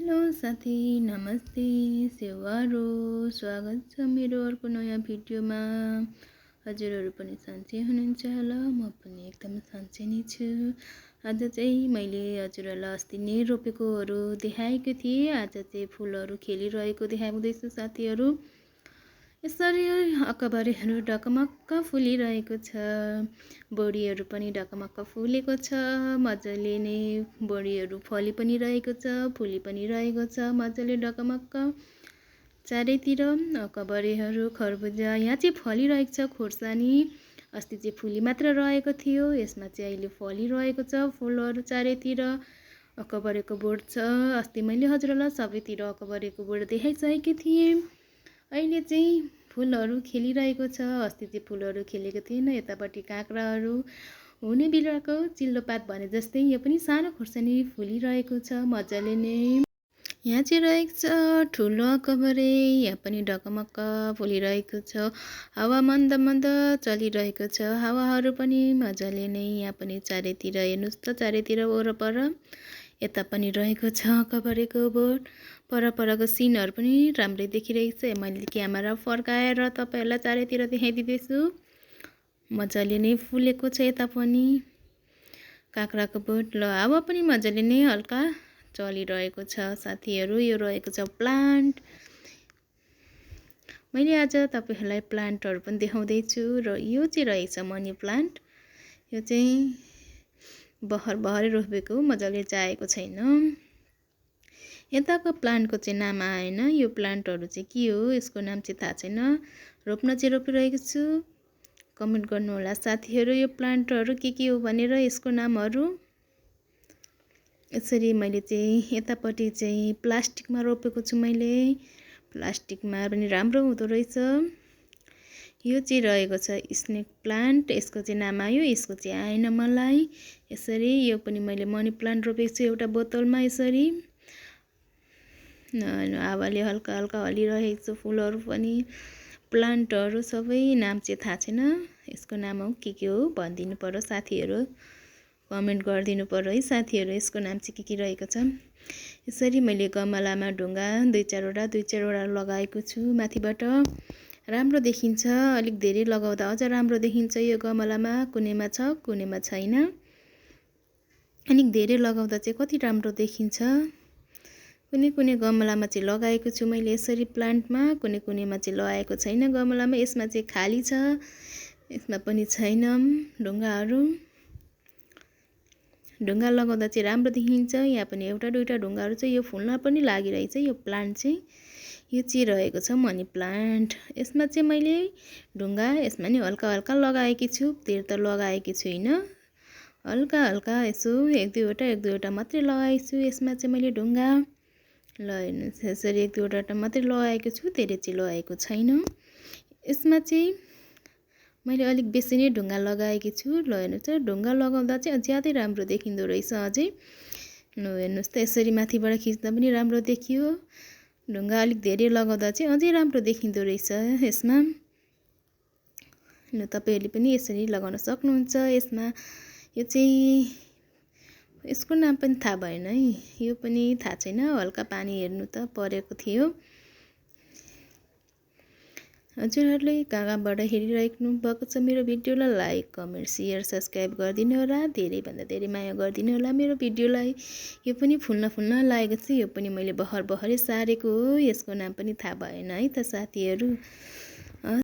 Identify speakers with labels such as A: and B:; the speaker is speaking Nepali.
A: हेलो साथी, नमस्ते, सेवारो स्वागत छ मेरो अर्को नयाँ भिडियोमा। हजुरहरू पनि सन्चै हुनुहुन्छ होला, म पनि एकदम सन्चै नै छु। आज चाहिँ मैले हजुरहरूलाई अस्ति नै रोपेकोहरू देखाएको थिएँ। आज चाहिँ फुलहरू खेलिरहेको देखाउँदैछु साथीहरू। यसरी अकबरीहरू ढकमक्क फुलिरहेको छ। बोडीहरू पनि ढकमक्क फुलेको छ। मजाले नै बोडीहरू फली पनि रहेको छ, फुली पनि रहेको छ मजाले ढकमक्क। चारैतिर अकबरीहरू, खरबुजा यहाँ चाहिँ फलिरहेको छ। खोर्सानी अस्ति चाहिँ फुली मात्र रहेको थियो, यसमा चाहिँ अहिले फलिरहेको छ फुलहरू चारैतिर। अकबरीको बोट छ। अस्ति मैले हजुरलाई सबैतिर अकबरीको बोट देखाइसकेको थिएँ। अहिले चाहिँ फुलहरू खेलिरहेको छ। अस्ति चाहिँ फुलहरू खेलेको थिएन। यतापट्टि काँक्राहरू हुने बिरुवाको चिल्लो पात भने जस्तै यो पनि सानो खोर्सानी फुलिरहेको छ मजाले नै। यहाँ चाहिँ रहेको छ ठुलो अकबरी, यहाँ पनि ढकमक्क फुलिरहेको छ। हावा मन्द मन्द चलिरहेको छ, हावाहरू पनि मजाले नै। यहाँ पनि चारैतिर हेर्नुहोस् त, चारैतिर वरपर यता पनि रहेको छ अकबरीको बोट। परपरको सिनहरू पनि राम्रै देखिरहेको छ। मैले क्यामेरा फर्काएर तपाईँहरूलाई चारैतिर देखाइदिँदैछु। मजाले नै फुलेको छ यता पनि काँक्राको बोट। ल हावा पनि मजाले नै हल्का चलिरहेको छ साथीहरू। यो रहेको छ प्लान्ट। मैले आज तपाईँहरूलाई प्लान्टहरू पनि देखाउँदैछु। र यो चाहिँ रहेछ मनी प्लान्ट। यो चाहिँ भर्खरै रोपेको, मजाले जाएको छैन। यताको प्लान्टको चाहिँ नाम आएन। यो प्लान्टहरू चाहिँ के हो यसको नाम चाहिँ थाहा छैन। रोप्न चाहिँ रोपिरहेको छु। कमेन्ट गर्नुहोला साथीहरू यो प्लान्टहरू के हो भनेर, यसको नामहरू। यसरी मैले चाहिँ यतापट्टि चाहिँ प्लास्टिकमा रोपेको छु मैले। प्लास्टिकमा पनि राम्रो हुँदो रहेछ। यो चाहिँ रहेको छ स्नेक प्लान्ट। यसको चाहिँ नाम आयो, यसको चाहिँ आएन मलाई। यसरी यो पनि मैले मनी प्लान्ट रोपेको छु एउटा बोतलमा। यसरी हावाले हल्का हल्का हलिरहेको छ फुलहरू पनि। प्लान्टहरू सबै नाम चाहिँ थाहा छैन। यसको नाम हो के हो भनिदिनु पर्यो साथीहरू, कमेन्ट गरिदिनु पर्यो है साथीहरू, यसको नाम चाहिँ के रहेको छ। यसरी मैले गमलामा ढुङ्गा दुई चारवटा लगाएको छु माथिबाट। राम्रो देखिन्छ, अलिक धेरै लगाउँदा अझ राम्रो देखिन्छ। यो गमलामा कुनैमा छ कुनैमा छैन। अलिक धेरै लगाउँदा चाहिँ कति राम्रो देखिन्छ। कुनै गमलामा चाहिँ लगाएको छु मैले यसरी प्लान्टमा, कुनैमा चाहिँ लगाएको छैन गमलामा। यसमा चाहिँ खाली छ, यसमा पनि छैन ढुङ्गाहरू। ढुङ्गा लगाउँदा चाहिँ राम्रो देखिन्छ। यहाँ पनि एउटा दुईवटा ढुङ्गाहरू चाहिँ यो फुल्न पनि लागिरहेछ यो प्लान्ट चाहिँ। यो चाहिँ रहेको छ मनी प्लान्ट। यसमा चाहिँ मैले ढुङ्गा यसमा नि हल्का हल्का लगाएकी छु, धेर त लगाएकी छुइनँ। हल्का हल्का यसो एक दुईवटा मात्रै लगाएको छु यसमा चाहिँ मैले ढुङ्गा। ल हेर्नुहोस्, यसरी एक दुईवटा मात्रै लगाएको छु, धेरै चाहिँ लगाएको छैन। यसमा चाहिँ मैले अलिक बेसी नै ढुङ्गा लगाएकी छु। ल हेर्नुहोस् त, ढुङ्गा लगाउँदा चाहिँ ज्यादै राम्रो देखिँदो रहेछ अझै। ल हेर्नुहोस् त, यसरी माथिबाट खिच्दा पनि राम्रो देखियो। ढुङ्गा अलिक धेरै लगाउँदा चाहिँ अझै राम्रो देखिँदो रहेछ यसमा। ल तपाईँहरूले पनि यसरी लगाउन सक्नुहुन्छ यसमा। यो चाहिँ यसको नाम पनि थाहा भएन है, यो पनि थाहा छैन। हल्का पानी हेर्नु त परेको थियो। हजुरहरूले कहाँबाट हेरिराख्नु भएको छ मेरो भिडियोलाई लाइक कमेन्ट सेयर सब्सक्राइब गरिदिनु होला। धेरैभन्दा धेरै माया गरिदिनु होला मेरो भिडियोलाई। यो पनि फुल्न लागेको छ। यो पनि मैले भर्खरै सारेको हो। यसको नाम पनि थाहा भएन है त साथीहरू।